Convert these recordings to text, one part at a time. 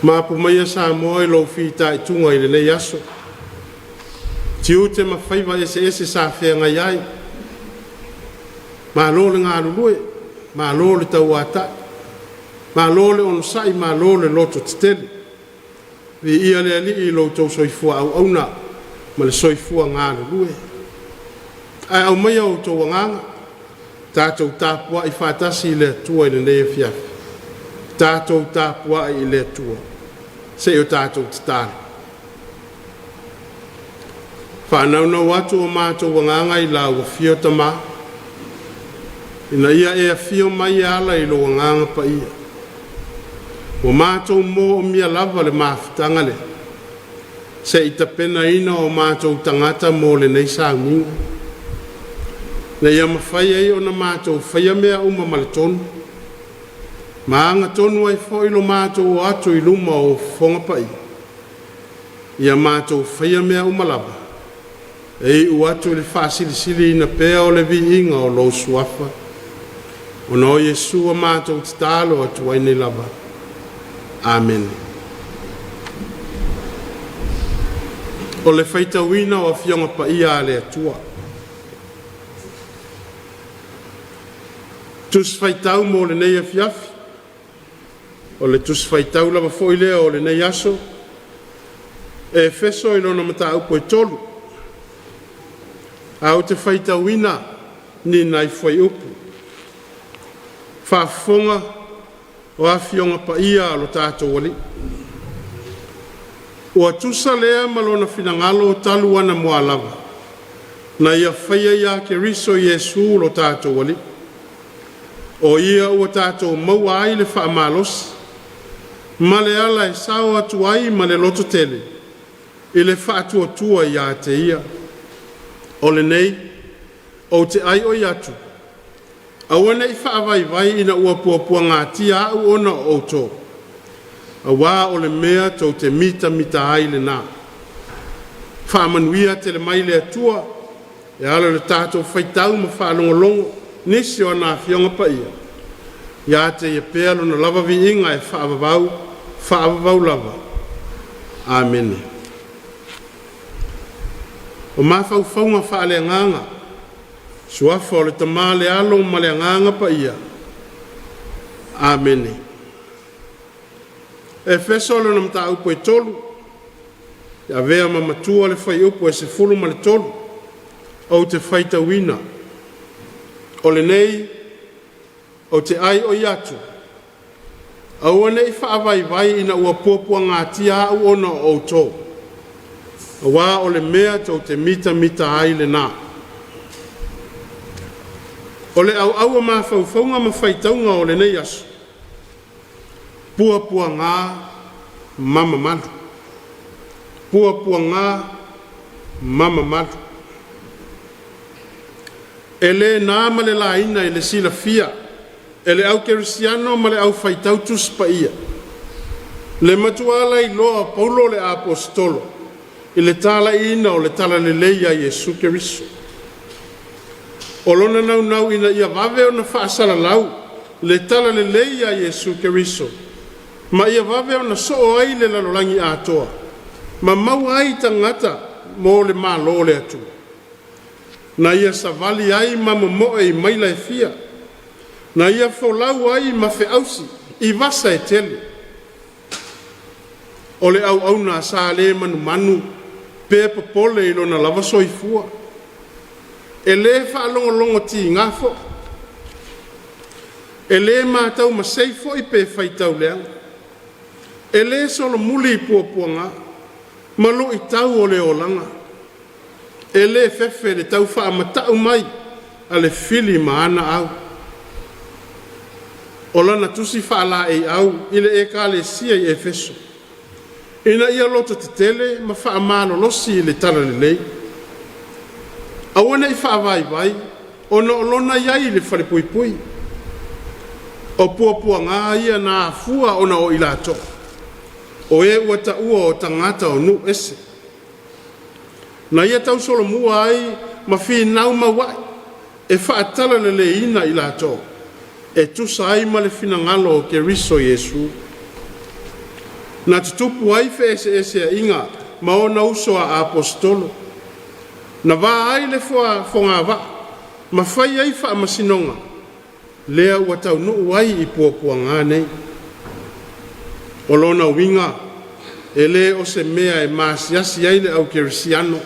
Mapu maia Samoa i lou fitaituga i lenei aso, tiute ma faiva eseese sa feagai ai, malo le galulue, malo le tauatai, malo le onosai, malo le lototetele. Viia le Alii i lo outou soifua auauna ma le soifua galulue. Ae aumaia o outou agaga tatou tapuai faatasi i le Atua i lenei afiafi. Tatou tapuai i le Atua se i o tatou tatalo. Faanaunau atu o matou agaga i lau afio Tama, ina ia e afio mai e ala i lou Agaga Paia. Ua matou moomia lava le mafutaga lea se i tapenaina o matou tagata mo lenei sauniga, ina ia mafai ai ona matou faia mea uma ma le tonu ma agatonu ai foi lo matou o atu i luma o Ou Fofoga Paia. Ia matou faia mea uma lava e iu atu i le faasilisiliina pea o le viiga o Lou Suafa. Ona o Iesu a matou tatalo atu ai nei lava. Amene. O le faitauina o Afioga Paia a le Atua. Tusi Faitau mo lenei afiafi. O le Tusi Faitau lava foi lea o lenei aso, Efeso i lona mataupu e 3, ae ou te faitauina ni nai fuaiupu. Faafofoga o Afioga Paia a lo tatou Alii. Ua tusa lea ma lona finagalo talu anamua lava, na ia faia ia Keriso Iesu lo tatou Alii. O Ia ua tatou maua ai le faamalosi ma le ala e sao atu ai ma le lototele i le faatuatua ia te Ia. O lenei ou te aioi atu, aua ne i faavaivai ina ua puapuagatia au ona o outou, aua o le mea tou te mitamita ai lena. Faamanuia tele mai le Atua e ala i lo tatou faitau ma faalogologo nisi o ana Afioga Paia, ia te Ia pea Lona lava viiga e faavavau, faavavau lava. Amene. O mafaufauga faaleagaga, Suafa o le Tama le Alo ma le Agaga Paia. Amene. Efeso lona mataupu e 3, e avea ma matua le fuaiupu e 13, ou te faitauina. O lenei ou te aioi atu, aua ne i faavaivai ina ua puapuagatia au ona o outou, aua o le mea tou te mitamita ai lena. O le auau o mafaufauga ma faitauga o lenei aso, puapuaga ma mamalu. Puapuaga ma mamalu. E le na ma le laina i le silafia e le au kerisiano ma le au faitau tusi paia, le matua lailoa o Paulo le Aposetolo i le talaiina o le Talalelei a Iesu Keriso. O lona naunau ina ia vave ona faasalalau le Talalelei a Iesu Keriso ma ia vave ona soo ai le lalolagi atoa ma maua ai tagata mo le Malo o le Atua. Na ia savali ai ma momoe i maila e fia, na ia folau ai ma feausi i vasa e tele. O le auauna sa le manumanu pe popole i lona lava soifua. E le faalogologo tiga foi, e le matau masei foi pe faitau leaga. E le solomuli i puapuaga ma luitau o le olaga. E le fefe i le tau faamata'u mai a le fili ma ana au. O lana tusi faalaeiau i le Ekalesia i Efeso, ina ia lototetele ma faamalolosi i le talalelei. Aua ne i faavaivai ona o lona i ai i le falepuipui. O puapuaga ia na afua ona o i latou, o e ua taua o tagata o nuu ese. Na ia tausolomua ai ma finau mauai e faatalaleleiina i latou e tusa ai ma le finagalo o Keriso Iesu. Na tutupu ai feeseeseaiga ma ona uso a Aposetolo, na va ai le fogavaa ma fai ai faamasinoga, lea ua taunuu ai i puapuaga nei. O lona uiga, e le o se mea e maasiasi ai le aukerisiano,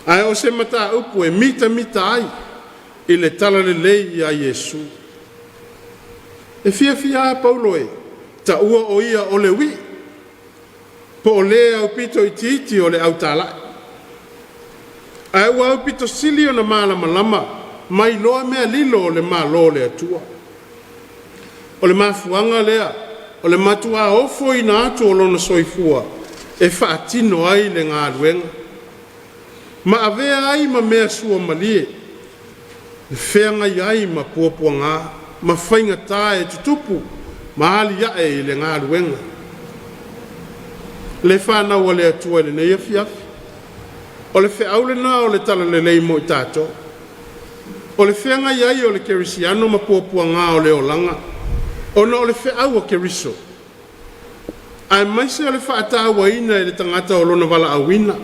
ae o se mataupu e mitamita ai i le talalelei ia Iesu. E fiafia a Paulo e taua o ia o le uii po o le aupito itiiti o le au talai, ae ua aupito sili ona malamalama ma iloa mea lilo o le Malo o le Atua. O le mafuaaga lea o le matuā ofoina atu o lona soifua e faatino ai le galuega, ma avea ai ma mea suamalie le feagai ai ma puapuaga ma faigata e tutupu ma alia'e i le galuega. Le fanau a le Atua i lenei afiafi, o le feau lena o le talalelei mo i tatou. O le feagai ai o le kerisiano ma puapuaga o le olaga ona o le feau a Keriso, aemaise o le faatauaina e le tagata o lona valaauina,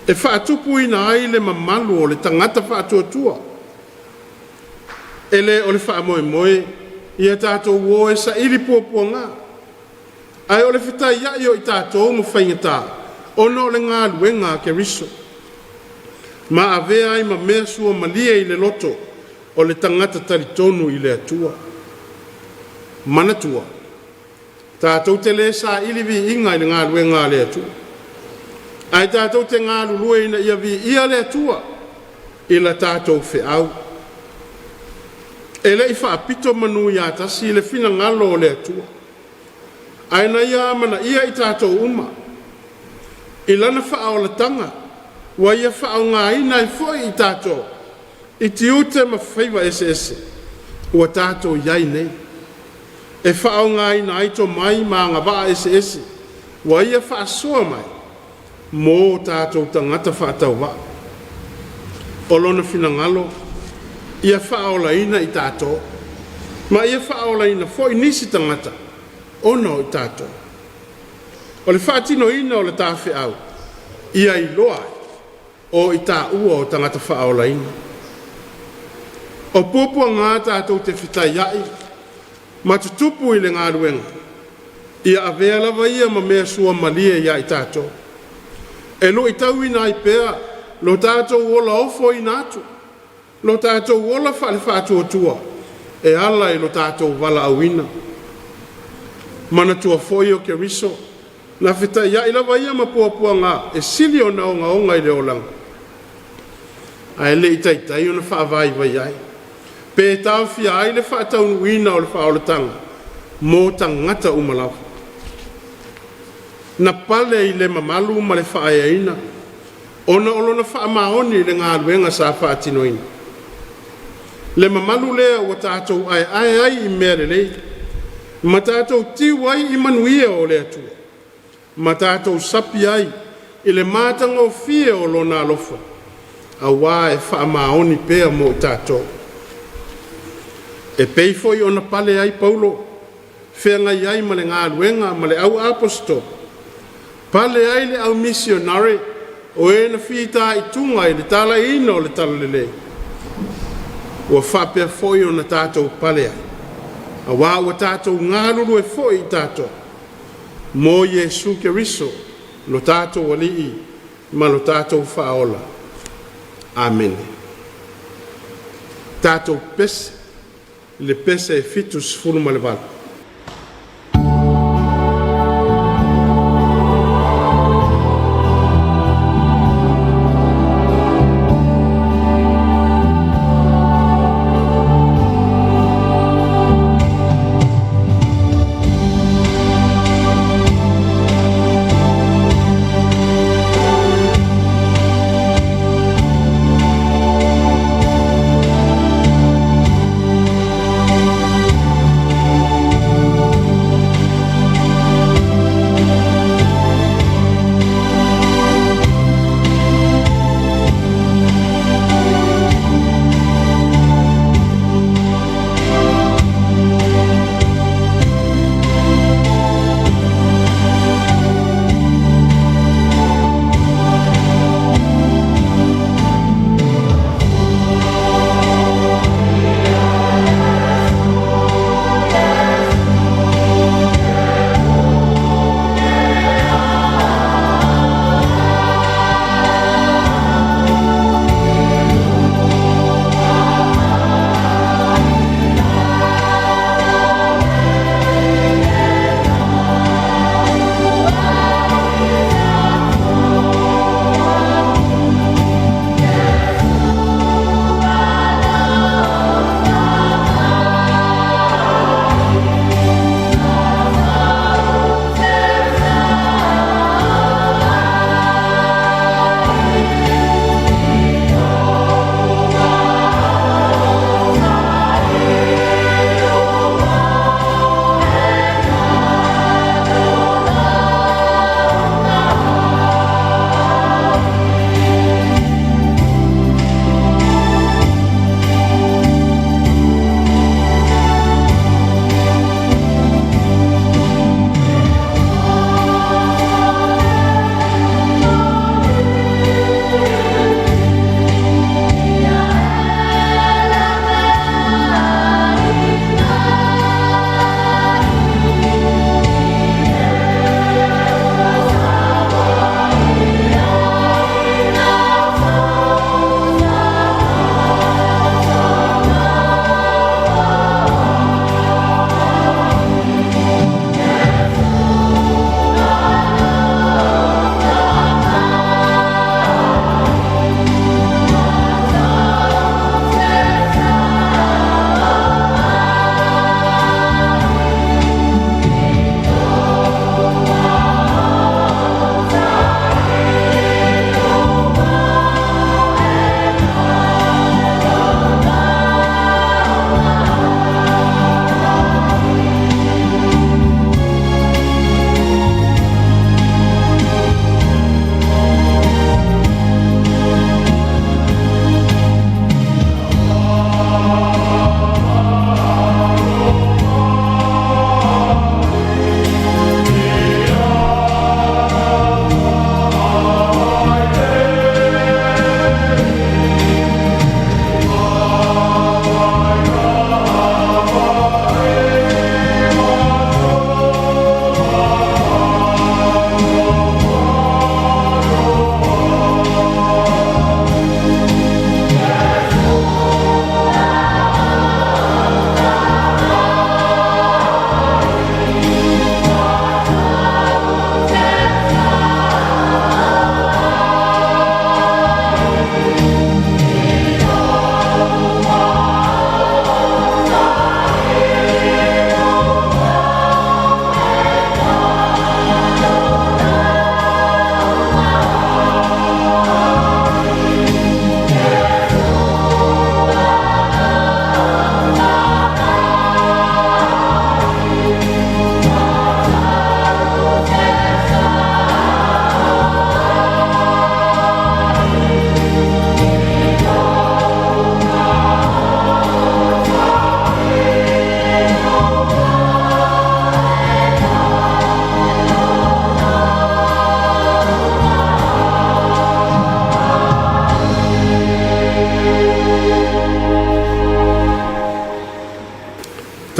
e faatupuina ai le mamalu o le tagata faatuatua. E le o le faamoemoe ia tatou o e saili puapuaga, ae o le fetaiai o i tatou ma faigata ona o le galuega a Keriso, ma avea ai ma mea suamalie i le loto o le tagata talitonu i le Atua. Manatua, tatou te le saili viiga i le galuega a le Atua, ae tatou te galulue ina ia viia le Atua i la tatou feau. E le i faapito manu ia tasi i le finagalo o le Atua, ae na Ia amanaia i tatou uma i Lana faaolataga, ua Ia faaaogaina ai foi i tatou i tiute ma faiva eseese ua tatou i ai nei, e faaaogaina ai tomai ma agavaa eseese ua Ia faasoa mai mo o tatou tagata faatauvaa. O Lona finagalo ia faaolaina i tatou, ma ia faaolaina foi nisi tagata ona o i tatou. O le faatinoina o le ta feau, ia iloa ai o i taua o tagata faaolaina. O puapuaga tatou te fetaiai ma tutupu i le galuega, ia avea lava ia ma mea suamalie ia i tatou, e luitauina ai pea lo tatou ola ofoina atu, lo tatou ola faale-faatuatua e ala i lo tatou valaauina. Manatua foi o Keriso na fetaiai lava ia ma puapuaga e sili ona ogaoga i le olaga, ae le i taitai ona faavaivai ai, pe taofia ai le faataunuuina o le faaolataga mo tagata uma lava. Na pale i le mamalu ma le faaeaina ona o lona faamaoni i le galuega sa faatinoina. Le mamalu lea ua tatou aeae ai i mea lelei, ma tatou tiu ai i manuia o le Atua, ma tatou sapi ai i le matagofie o Lona alofa, aua e faamaoni pea mo i tatou. E pei foi ona pale ai Paulo, feagai ai ma le galuega ma le au aposetolo, pale ai le au misionare o e na fitaituga i le talaiina o le talalelei, ua faapea foi ona tatou pale ai, aua ua tatou galulue foi tatou mo Iesu Keriso lo tatou Alii ma lo tatou Faaola. Amene. Tatou pese i le pese 78.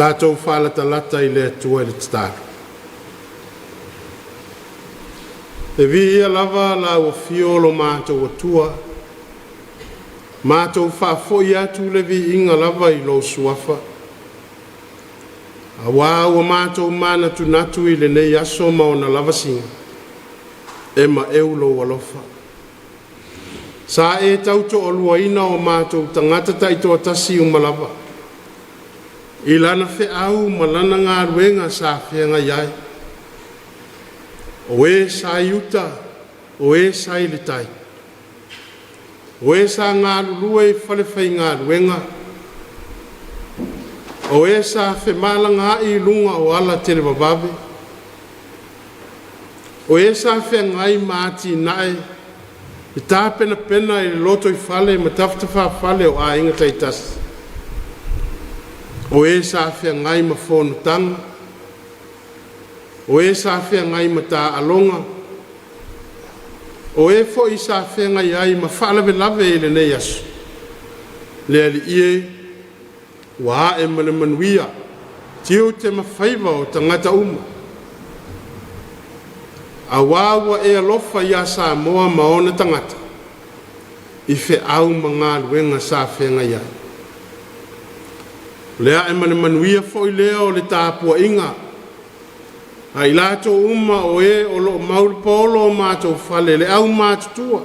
Tatou faalatalata i le Atua i le tatalo. E viia lava lau afio o lo matou Atua, matou faafoi atu le viiga lava i lou suafa, auā ua matou manatunatu i lenei aso ma ona lavasiga, e maeu lou alofa. Sa e tau toaluaina o matou tagata taitoatasi uma lava, i lana feau ma lana galuega sa feagai ai, o e sa i uta, o e sa i le tai, o e sa galulue i falefaigaluega, o e sa femalagaai i luga o ala televavave, o e sa feagai ma atinae e tapenapena i le lotoifale ma tafatafaafale o aiga taitasi, o e sa feagai ma fonotaga, o e sa feagai ma taaloga, o e foi sa feagai ai ma faalavelave i lenei aso, le Alii e, ua ae ma le manuia tiute ma faiva o tagata uma, aua ua e alofa ia Samoa ma ona tagata i feau ma galuega sa feagai ai. O le ae ma le manuia foi lea o le tapuaiga a i latou uma o e o lo o mau le paolo o matou fale, le aumatutua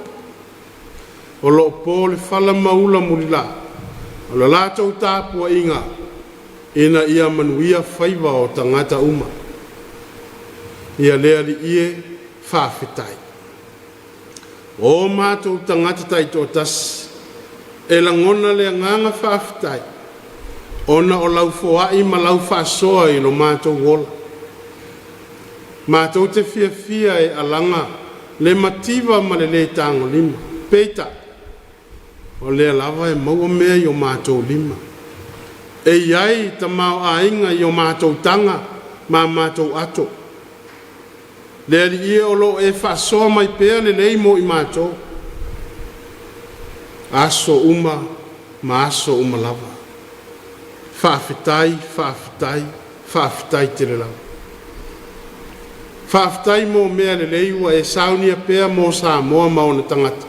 o lo o po le fala ma ula mulila, o le latou tapuaiga ina ia manuia faiva o tagata uma. Ia le Alii e, faafetai. O matou tagata taitoatasi, e lagona le agaga faafetai ona o lau foai ma lau faasoa i lo matou ola. Matou te fiafia e alaga le mativa ma le le tagolima, peitai, o lea lava e maua mea i o matou lima. E i ai tamaoaiga i o matou taga ma a matou ato. Le Alii e, o lo o e faasoa mai pea lelei mo i matou, aso uma ma aso uma lava. Faafetai, faafetai, faafetai tele lava. Faafetai mo mea lelei ua e saunia pea mo Samoa ma ona tagata.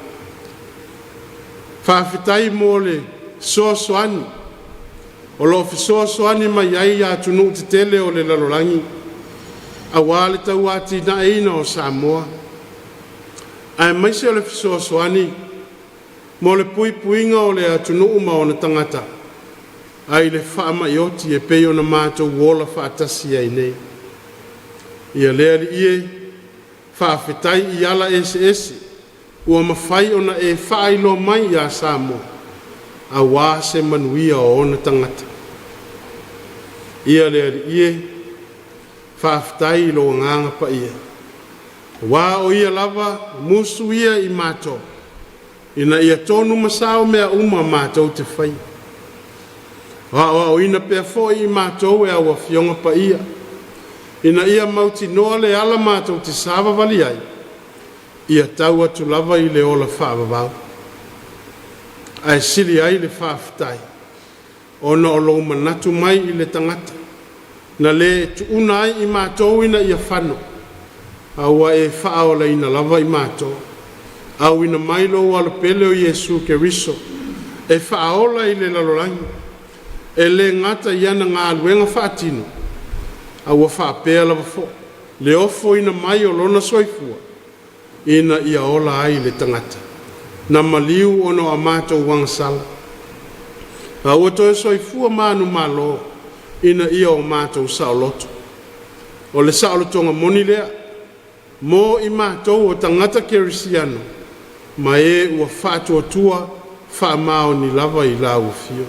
Faafetai mo le fesoasoani o lo o fesoasoani mai ai atunuu tetele o le lalolagi aua le tauatiaeina o Samoa, aemaise o le fesoasoani mo le puipuiga o le atunuu ma ona tagata ai le faamai oti e pei ona matou ola faatasi ai nei. Ia le Alii e, faafetai i ala eseese ua mafai ona e faailoa mai ia Samoa aua se manuia o ona tagata. Ia le Alii e, faafetai i lou agaga paia, aua o ia lava musu ia i matou, ina ia tonu ma sao mea uma matou te faia. O aoaoina pea foi i matou e au Afioga Paia, ina ia mautinoa le ala matou te savavali ai, ia tau atu lava i le ola faavavau. Ae sili ai le faafetai ona o lou manatu mai i le tagata, na le tuuna ai i matou ina ia fano, a ua e faaolaina lava i matou. Auina mai lou alo pele o Iesu Keriso e faaola i le lalolagi, e le gata i ana galuega faatino, a ua faapea lava foi le ofoina mai o lona soifua ina ia ola ai le tagata na maliu ona o a matou agasala, a ua toe soifua manumalo ina ia o matou saoloto. O le saolotoga moni lea mo i matou o tagata kerisiano ma e ua faatuatua faamaoni lava i lau afio.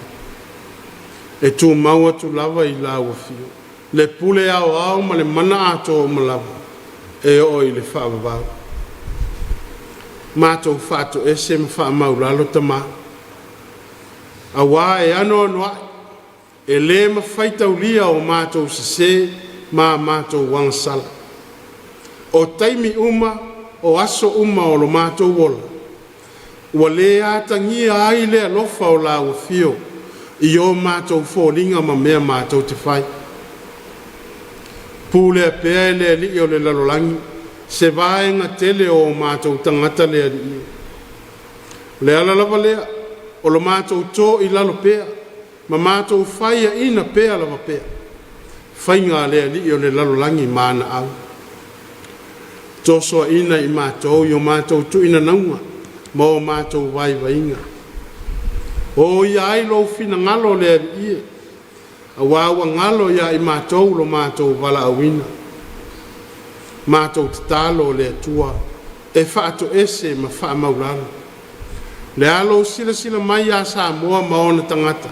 E tumau atu lava i lau afio le pule aoao ma le mana atoa uma lava e oo i le faavavau. Matou faatoese ma faamaulalo Tama, auā e anoanoai e le mafai faitaulia o matou sesē ma a matou agasala. O taimi uma, o aso uma o lo matou ola, ua le atagia ai le alofa o lau afio i o matou foliga ma mea matou te fai. Pulea pea e le Alii o le lalolagi se vaega tele o o matou tagata le Alii e. O le ala lava lea o lo matou to i lalo pea ma matou faiaina pea lava pea faiga a le alii o le lalolagi ma ana au. Tosoaina i matou i o matou tuinanauga ma o matou vaivaiga. O ia ai lou finagalo le Alii e, auā ua galo ia i matou lo matou valaauina. Matou tatalo le Atua e faatoese ma faamaualalo. Le a lou silasila mai ia Samoa ma ona tagata,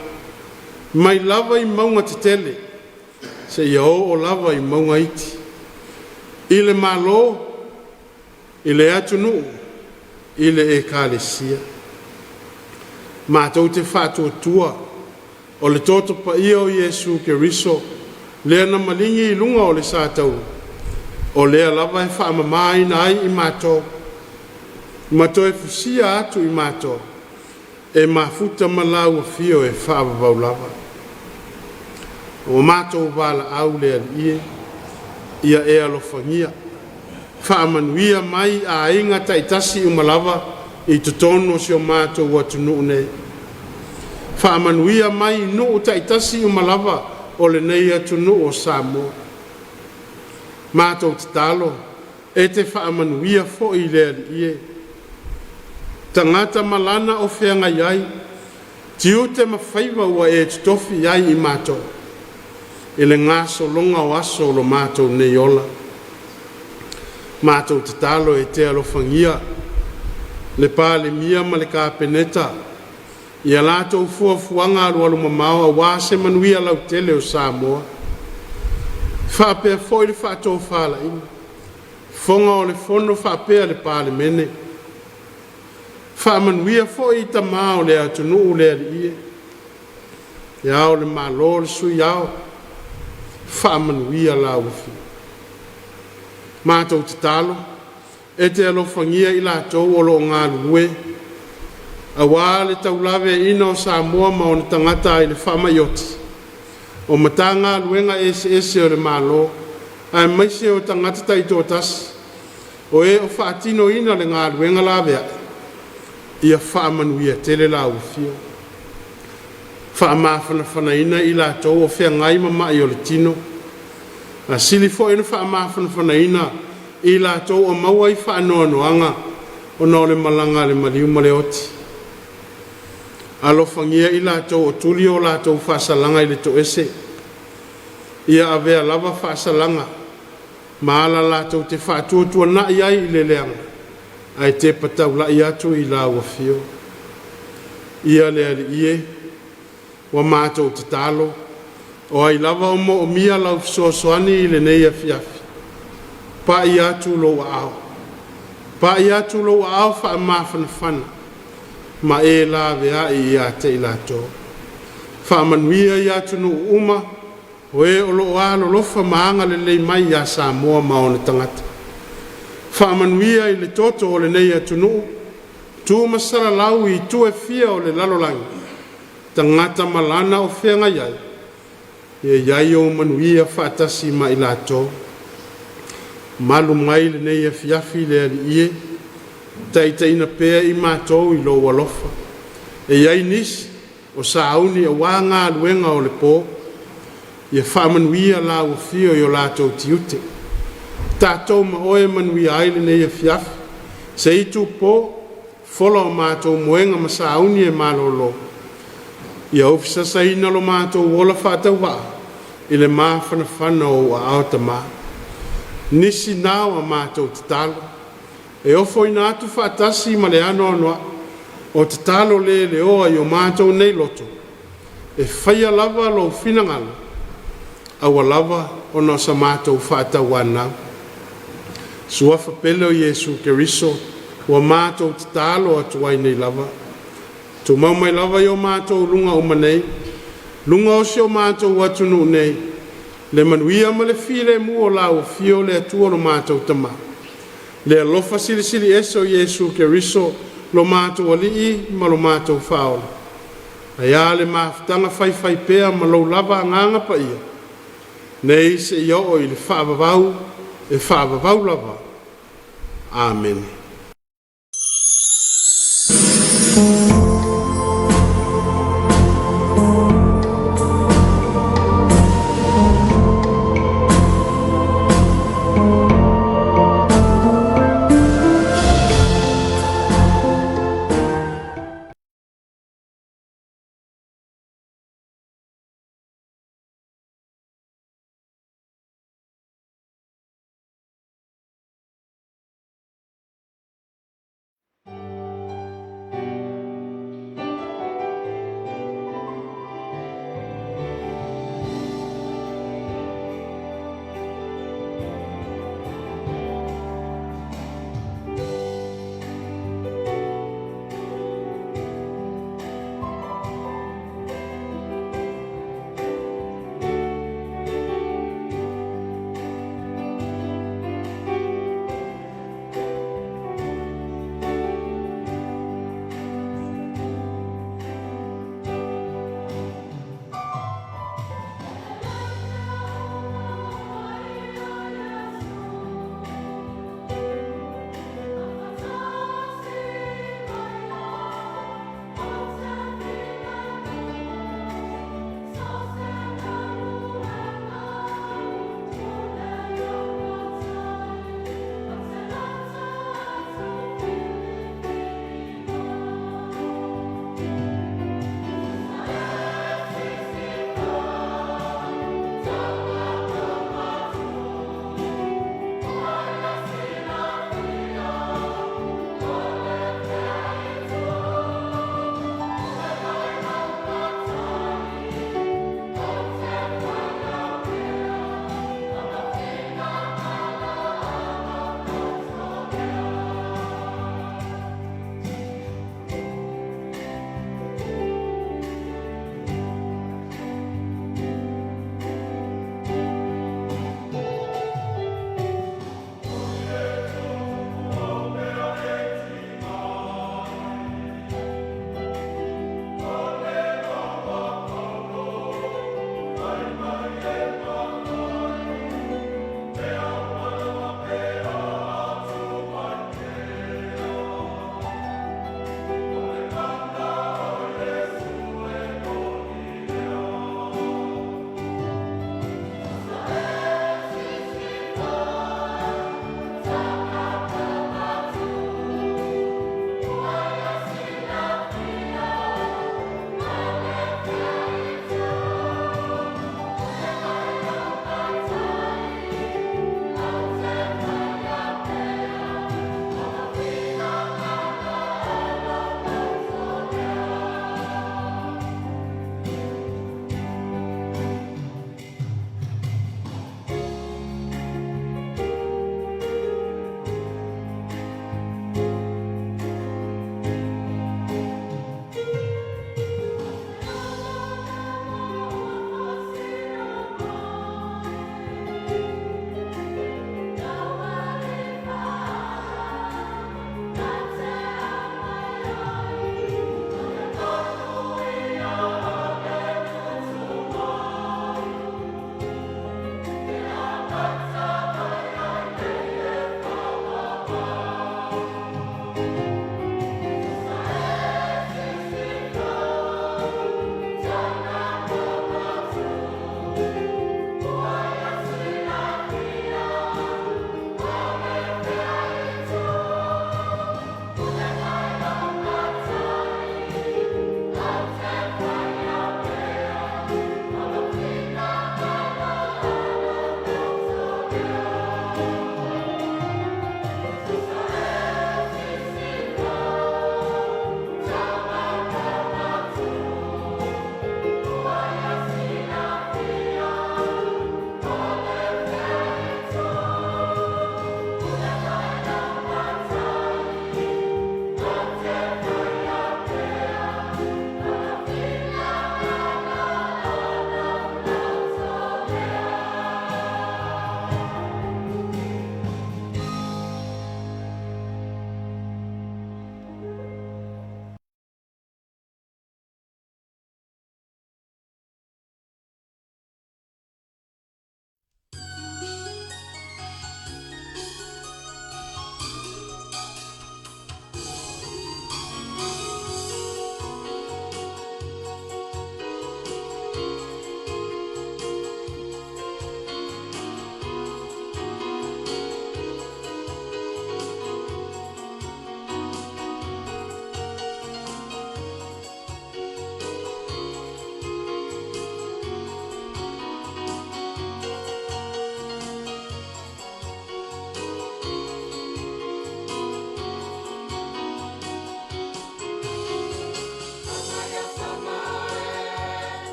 mai lava i mauga tetele seia oo lava i mauga iti, i le Malo, i le atunuu, i le Ekalesia. Matou te faatuatua o le toto paia o Iesu Keriso lea na maligi i luga o le satauro, o lea lava e faamamaina ai i matou ma toe fusia atu i matou e mafuta ma lau Afio e faavavau lava. Ua matou valaau le Alii e, ia e alofagia, faamanuia mai aiga taitasi uma lava i totonu o si o matou atunuu nei. Faamanuia mai i nuu taitasi uma lava o lenei atunuu o Samoa. Matou tatalo e te faamanuia foi le Alii e, tagata malana o feagai ai, tiute ma faiva ua e totofi ai i matou, i le gasologa o aso o lo matou nei ola. Matou tatalo e te alofagia le Palemia ma le Kapeneta i a latou fuafuaga alualumamao aua se manuia lautele o Samoa, faapea foi le faatofalaiga, fofoga o le Fono faapea le Palemene. Faamanuia foi i tama o le atunuu le Alii e, Le Ao o le Malo, le Sui Ao, faamanuia lau Afioga. Matou tatalo e te alofagia i latou o lo o galulue aua le taulaveaiina o Samoa ma ona tagata i le faamai oti, o Matagaluega eseese o le Malo aemaise o tagata taitoatasi o e o faatinoina le galuega laveai, ia faamanuia tele lau Afioga. Faamafanafanaina i latou o feagai ma mai o le tino, ae sili foi ona faamafanafanaina i latou ua maua i faanoanoaga ona o le malaga a le maliu ma le oti. Alofagia i latou o tuli o latou faasalaga i le toese, ia avea lava faasalaga ma ala latou te faatuatuanai ai i le leaga, ae tepa taulai atu i lau Afio. Ia le Alii e, ua matou tatalo, o ai lava o moomia lau fesoasoani i lenei afiafi, pai atu lou aao, pai atu lou aao faamafanafana ma e laveai ia te i latou. Faamanuia i atunuu uma o e o lo o alolofa ma agalelei mai ia Samoa ma ona tagata. Faamanuia i le toto o lenei atunuu, tu ma salalau i itu e fia o le lalolagi, tagata malana o feagai ai, ia i ai ou manuia faatasi ma i latou. Malu mai lenei afiafi le Alii e, taitaiina pea i matou i lou alofa. E i ai nisi o sauni aua galuega o le po, ia faamanuia lau Afio i o latou tiute. Tatou ma oe manuia ai lenei afiafi se i itupo, fola o matou moega ma sauni e malolo, ia ofi sasaina lo matou ola faatauvaa i le mafanafana o ou aao tama. Nisi na o a matou tatalo e ofoina atu faatasi ma le anoanoai o tatalo le leoa i o matou nei loto, e faia lava lou finagalo, aua lava ona o sa matou faatauanau. Suafa pele o Iesu Keriso ua matou tatalo atu ai nei lava. Tumau mai lava i o matou luga uma nei, luga o si o matou atunuu nei, le manuia ma le filemu o lau Afio le Atua lo matou Tama, le alofa silisili ese o Iesu Keriso lo matou Alii ma lo matou Faaola, Ae a le mafutaga faifaipea ma lou lava Agaga Paia, nei seia oo i le faavavau e faavavau lava. Amene.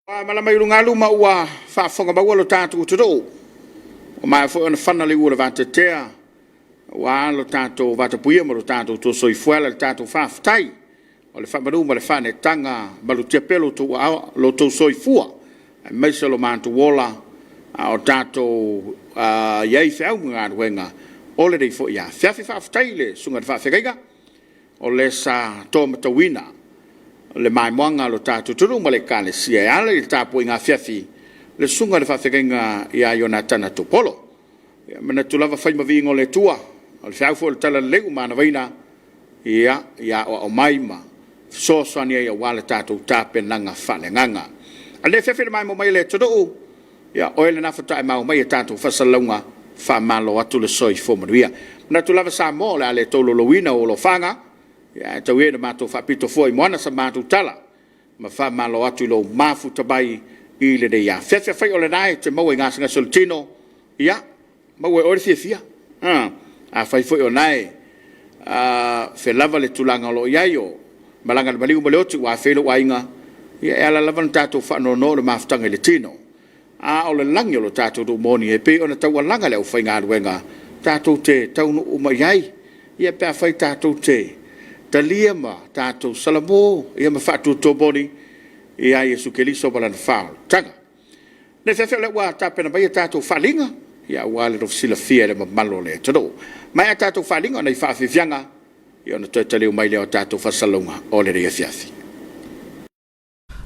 Ua malama i ulugalu ma ua faafofoga maua lo tatou atunuu, ua maea foi ona fana le iu o le vateatea aua lo tatou vatapuia ma lo tatou Atua Soifua e ala i le tatou faafetai o le faamalu ma le faaneetaga, malutia pea lo outou soifua aemaise lo matou ola a o tatou i ai i feau ma galuega o lenei foi afiafi. Faafetai i le susuga i le faafeagaiga o le sa tomatauina le maimoaga a lo tatou atunuu ma le Ekalesia e ala i le tapuaiga afiafi le susuga i le faafeagaiga ia Ionatana Tupuolo. E manatu lava fai ma viiga o le Atua, o le feau foi o le Talalelei ua manavaina, ia aoao mai ma fesoasoani ai aua le tatou tapenaga faaleagaga. A o lenei afiafi i le maimoa mai a le atunuu, ia oe lena faatoa e maua mai a tatou faasalalauga. Faamalo atu le soifua manuia. Manatu lava Samoa o le a le tolaulauina o alofaga, ae tau ia ina matou faapito fua i moana sa matou tala ma faamalo atu i lou mafuta mai i lenei afiafi. Afai o lena e te maua i gasegase o le tino, ia, maua e oe le fiafia. Afai foi o lena e felava le tulaga o lo o i ai o malaga a le maliu ma le oti ua afea ai lou aiga, ia e ala lava ona tatou faanono o le mafutaga i le tino, a o le lagi o lo tatou nuu moni e pei ona taualaga le aufaigaluega tatou te taunuu uma i ai, ia pe afai tatou te talia ma tatou salamo ma faatuatua moni ia Iesu Keriso ma Lana faaolataga. Le afiafi o lea ua tapena mai a tatou faaaliga aua le silafia e le mamalu o le atunuu. Maea tatou faaaliga o nai faafiafiaga ona toe taliu mai lea o tatou faasalalauga o lenei afiafi.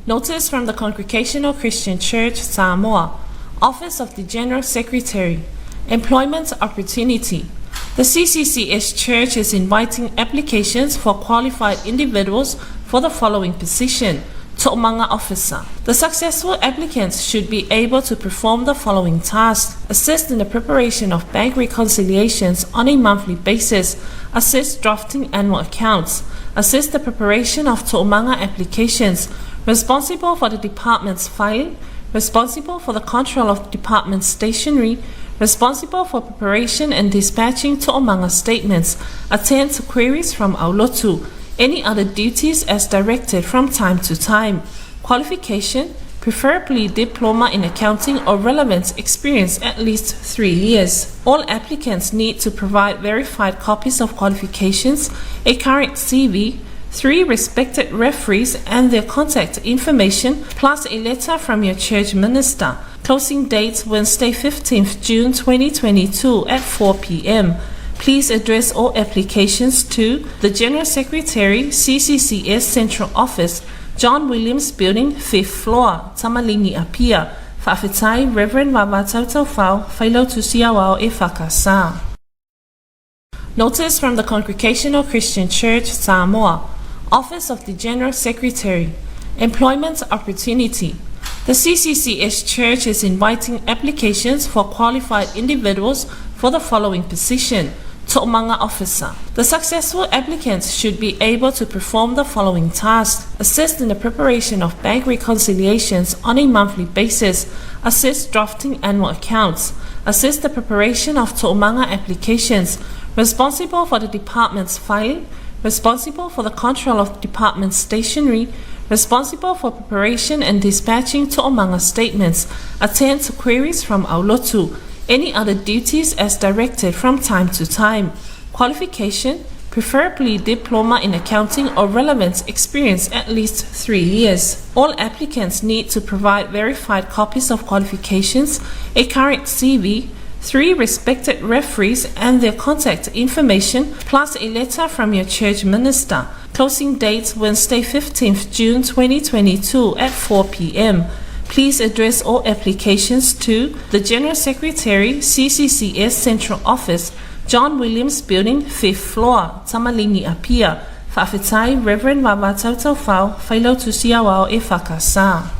Notice from the Congregational Christian Church, Samoa, Office of the General Secretary, Employment Opportunity. The CCCS Church is inviting applications for qualified individuals for the following position: To'omanga Officer. The successful applicants should be able to perform the following tasks: assist in the preparation of bank reconciliations on a monthly basis, assist drafting annual accounts, assist the preparation of To'omanga applications, responsible for the department's filing, responsible for the control of department stationery, responsible for preparation and dispatching To'omanga statements, attend to queries from Aulotu, any other duties as directed from time to time. Qualification, preferably diploma in accounting or relevant experience at least 3 years. All applicants need to provide verified copies of qualifications, a current CV, three respected referees and their contact information, plus a letter from your church minister. Closing date Wednesday 15th June 2022 at 4 p.m. Please address all applications to the General Secretary, CCCS Central Office, John Williams Building, 5th floor, Tamalini Apia. Faafetai, Reverend Vavatau Taufao, Failautusi Aoao EFKS. Notice from the Congregational Christian Church, Samoa, Office of the General Secretary, Employment Opportunity. The CCCS Church is inviting applications for qualified individuals for the following position: To'omanga Officer. The successful applicants should be able to perform the following tasks: assist in the preparation of bank reconciliations on a monthly basis, assist drafting annual accounts, assist the preparation of To'omanga applications, responsible for the department's filing, responsible for the control of department stationery, responsible for preparation and dispatching To'omanga statements, attend to queries from Aulotu, any other duties as directed from time to time. Qualification, preferably diploma in accounting or relevant experience at least 3 years. All applicants need to provide verified copies of qualifications, a current CV, three respected referees and their contact information, plus a letter from your church minister. Closing date Wednesday 15th June 2022 at 4 p.m. Please address all applications to the General Secretary, CCCS Central Office, John Williams Building, 5th floor, Tamalini Apia. Faafetai, Reverend Vavatau Taufao, Failautusi Aoao EFKS.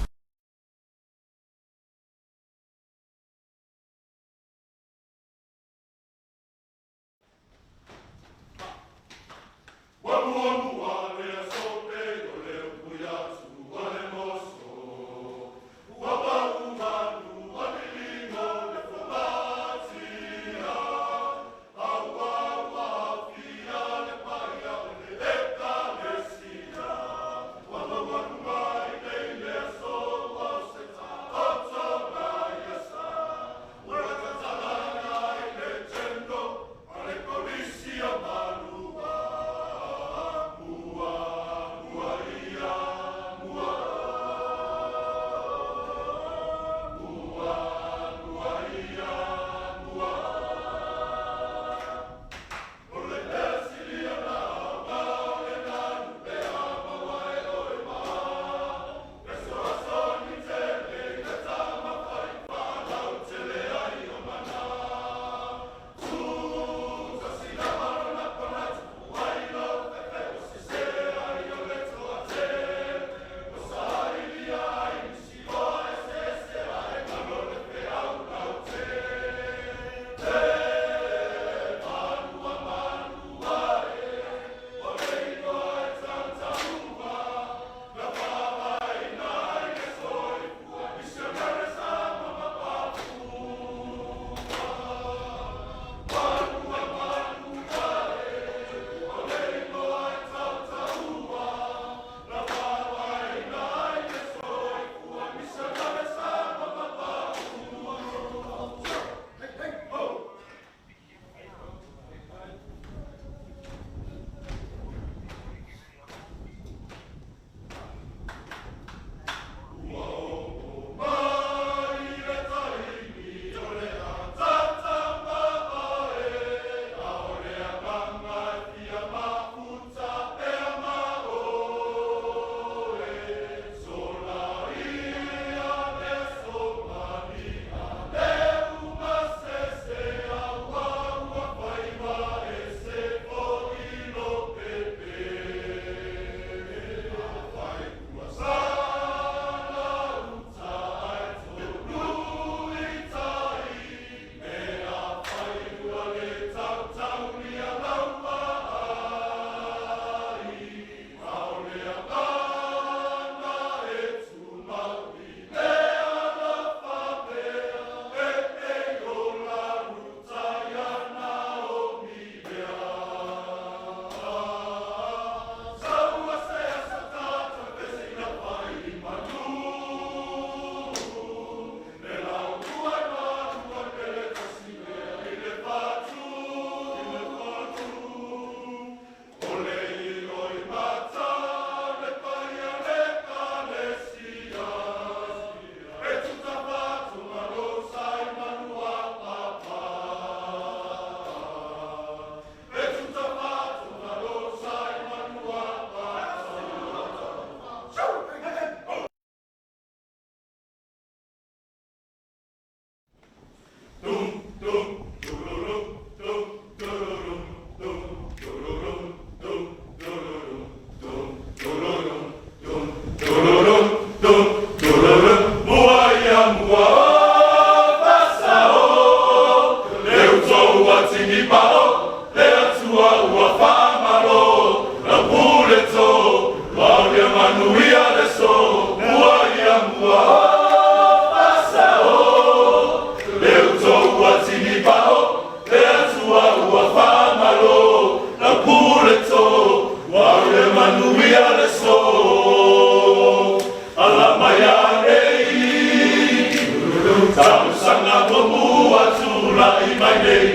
Tausaga muamua tulai mai nei,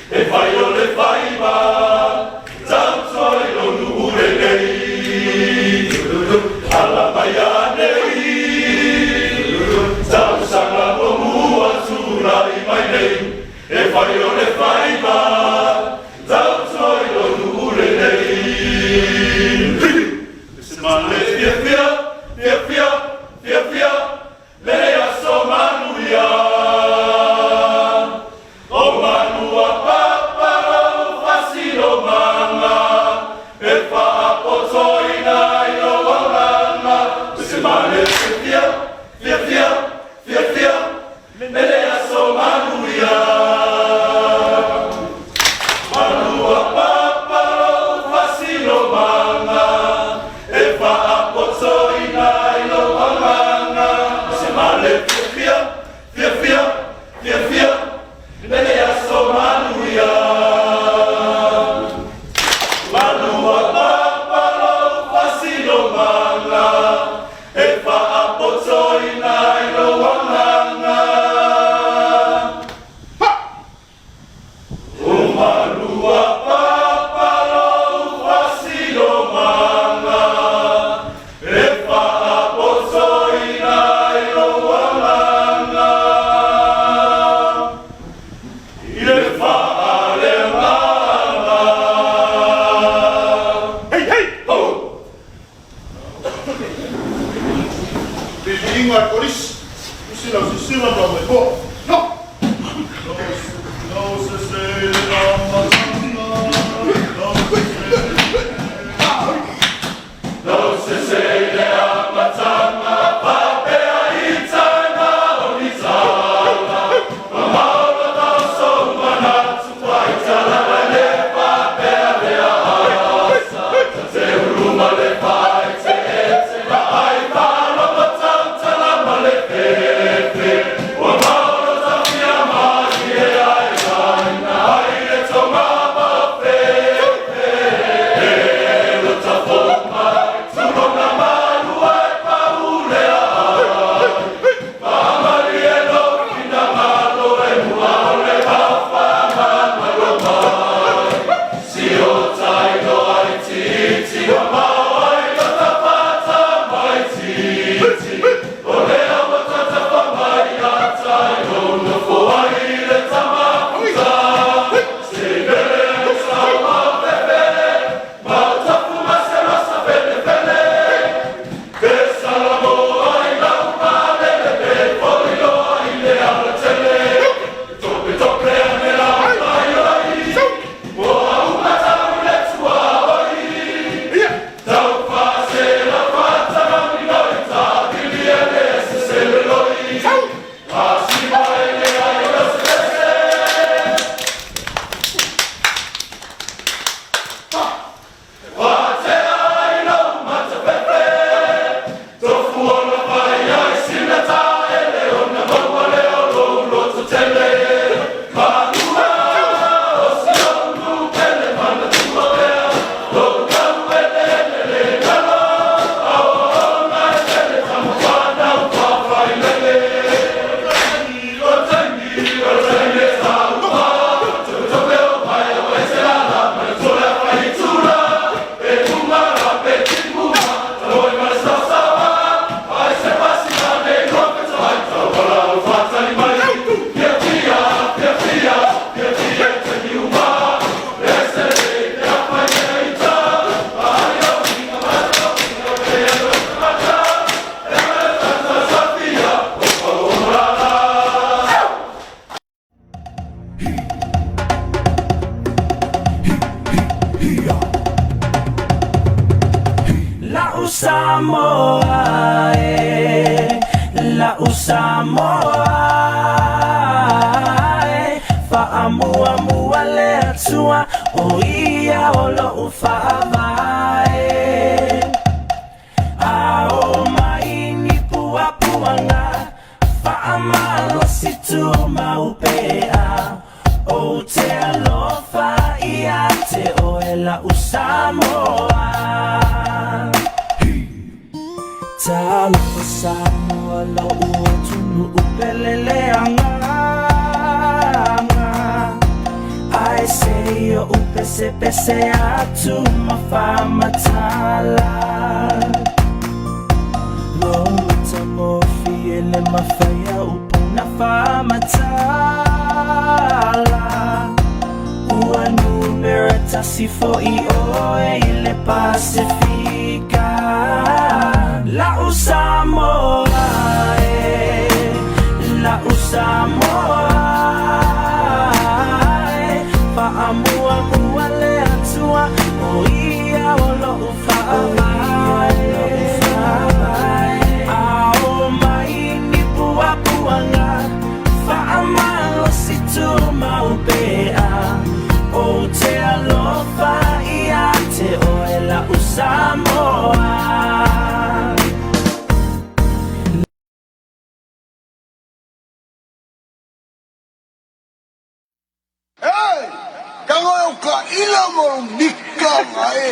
e fai o le faiva, tautua i lou nuu lenei. Ala mai anei. Tausaga muamua tulai mai nei, e fai o le faiva, tautua i lou nuu lenei. Le fiafia, fiafia, fiafia, lenei aso manuia. O malua papa lou faasinomaga, e faapotoina i lou agaga. Se ma le fiafia, fiafia, fiafia, lenei aso manuia. Malua papa lou faasinomaga, e faapotoina i lou agaga. Se ma le fiafia, fiafia, fiafia, lenei aso manuia. Malua papa lou faasinomaga, e faapotoina i lou agaga. O malua papa lou faasinomaga, e faapotoina i lou agaga. I le faaleagaga. Hei, hei, ho! Piliiga a le Kolisi, usi lau sisila ma lau maipoa. No! Lau sese le amatanga, lau sese. Lau sese le amatanga, faapea i taga o ni taga. Mamao lo taoso manatu faitala le faapea le asa. Te uluma le faaeteete, vaai faalogo tautala ma le fefe. Ua mao lo tafia malie ai laina ai le tonga ma fefe. Lo tafo mai, tulona malua e paulea ai. Malie lo finagalo e mua o le afa mai. Si o tai loa i titi, o mao ai lo tafata mai titi. O lea ua tatafa mai ia tai o nofo ai le tamafuta. Se vele sa ma fefe, ma tafu ma se masa fele fele. Pe salamo ai lau malele pe foli loa i le alatele. Tope tope ane la mai oi, ua uma tau le tuaoi. Tau faase la fata loi ta pili ele se se le loi. Asiva ele ai o se se. Watea i lau matafefe, tofu ona fai ai sina ta ele ona maua le o lou loto tele. Malua o si ou pele manatua pea, lou tau ele ele le galo. Ao ona e pele tama whanau whawhai lele. O taimi, o taimi e tau tope o pai o e te lala, mai tole a whai tula. E umara pe timuma, taloi ma le saosaoa. Ai se pasina nei loa pe tai tau wala o whātari mai. Fia fia, fia fia, fia fia te miuma. Le se le te apai e ita. Ai o hinga mata o hinga o te alo mata. E mele tata safia, o pau o malala. La'u Samoa e, la'u Samoa e, fa'amuamua le Atua o ia o lo'u fa'avae. A o mai ni puapuaga fa'amalosi tumau pea ou te alofa ia te oe la'u Samoa. Talofa Samoa lo'u atunu'u pele le Pesepese atu ma faamatala Lou matagofie le mafai a upu na faamatala Ua numera tasi fo'i oe i le Pasefika La'u Samoa e La'u Samoa e Faamuamua le Atua O ia o lo'u faavae A oo mai ni puapuaga Faamalosi tumau pea Ou te alofa ia te oe la'u Samoa. Hey! Tango e o ka ila mo mika e.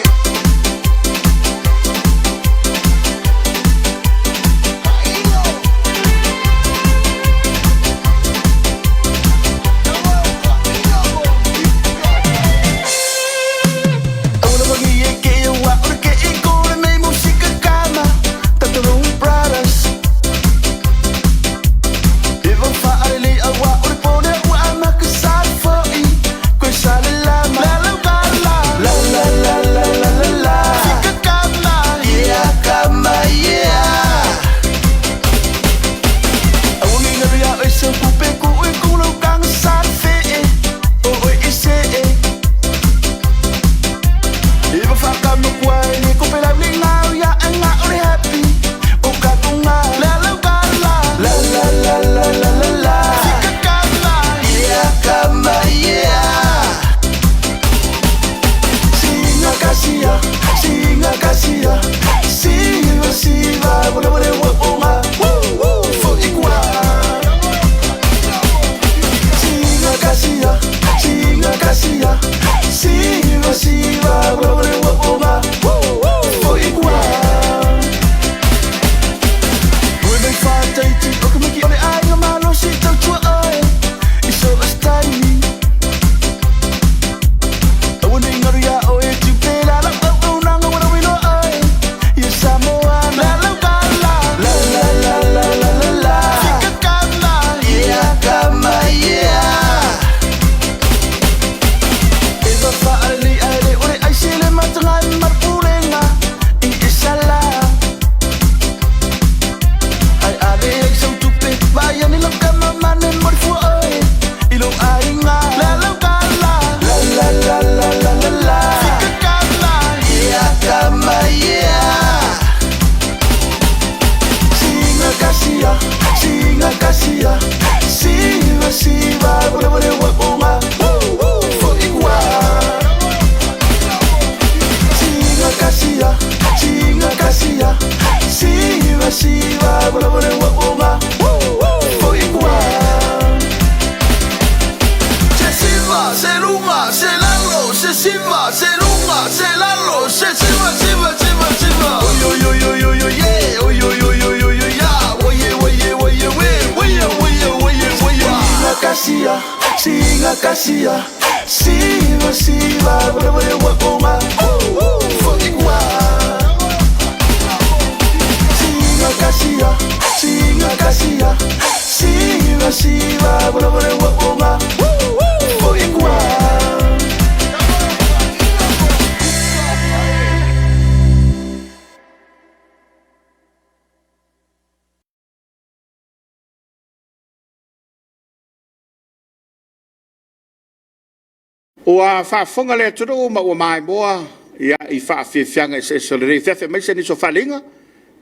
Ua faafofoga le atunuu ma ua maimoa ia i faafiafiaga eseese o lenei afiafi aemaise nisi o faaaliga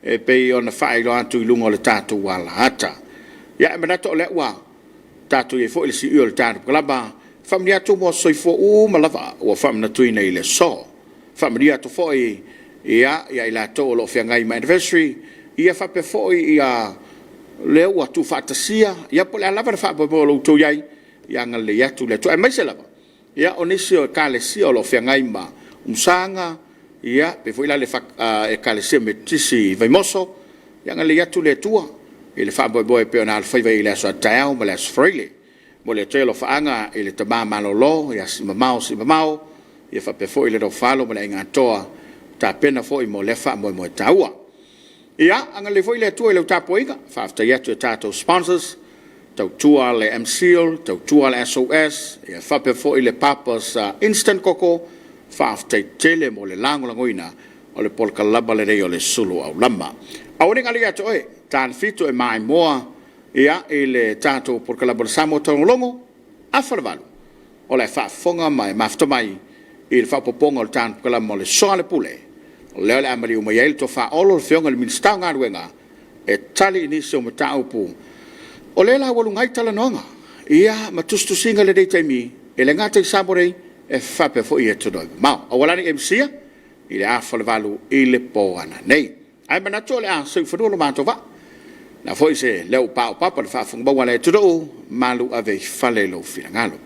e pei ona faailoa atu i luga o le tatou alaata. Ia e manatu o lea ua tatou i ai foi i le siui o le tatou kalama, faamanuia atu mo soifua uma lava ua faamanatuina i le aso. Faamanuia atu foi ia ia i latou o lo o feagai ma anniversary, ia faapea foi ia lea ua tuufaatasia, ia po o le a lava le faamoemoe o lo o outou i ai, ia agalelei atu le Atua. Aemaise lava, ia o nisi o ekalesia o lo o feagai ma umusaga, ia pei foi la le ekalesia Metotisi i Vaimoso, ia agalelei atu le Atua i le faamoemoe e pei ona alofaiva i le aso a taeao ma le aso Faraile. Momoli atu ai alofaaga i le tama malolo ia Siimamao Siimamao, Ia faapea foi le Lofalo ma le Aiga Atoa, tapena foi mo lea faamoemoe taua. Ia, agalelei foi le Atua i lau tapuaiga. Faafetai atu i tatou sponsors, tautua le MCIL, tautua le SOS, ia faapea foi le Papa's Instant Koko. Faafetai tele mo le lagolagoina o le polokalama lenei o le Sulu Aulama. Aua ne i galo ia te oe, ta le 7 e maimoa ia i le tatou polokalama o le Samoa Taugologo, afa le 8, o la e faafofoga ma e mafuta mai i le faaopoopoga o le polokalama o le Soalepule, o lea o le a maliu mai ai le Tofa Olo, le Afioga i le Minisita o Galuega, e tali i nisi o mataupu o lea e laualuga ai talanoaga ia ma tusitusiga i lenei taimi, e le gata i Samoa nei, e faapea foi i atunuu e mamao. Aua la ne i e misia i le afa o le 8 i le po a nanei. Ae manatu o le a seu i fanua lo matou vaa. O le a foi se leo ua paopapa i le faafofoga maua a le atunuu, malu ave i fale i lou finagalo.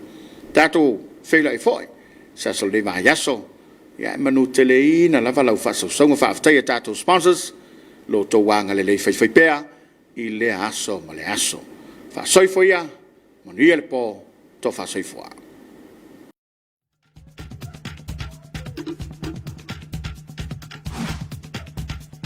Tatou feiloai foi i se aso o lenei vaiaso, ia ae manuteleina lava lau faasausauga. Faafetai i a tatou sponsors, lo outou agalelei faifaipea i lea aso ma lea aso. Faasoifua ia, manuia le po, tofa soifua.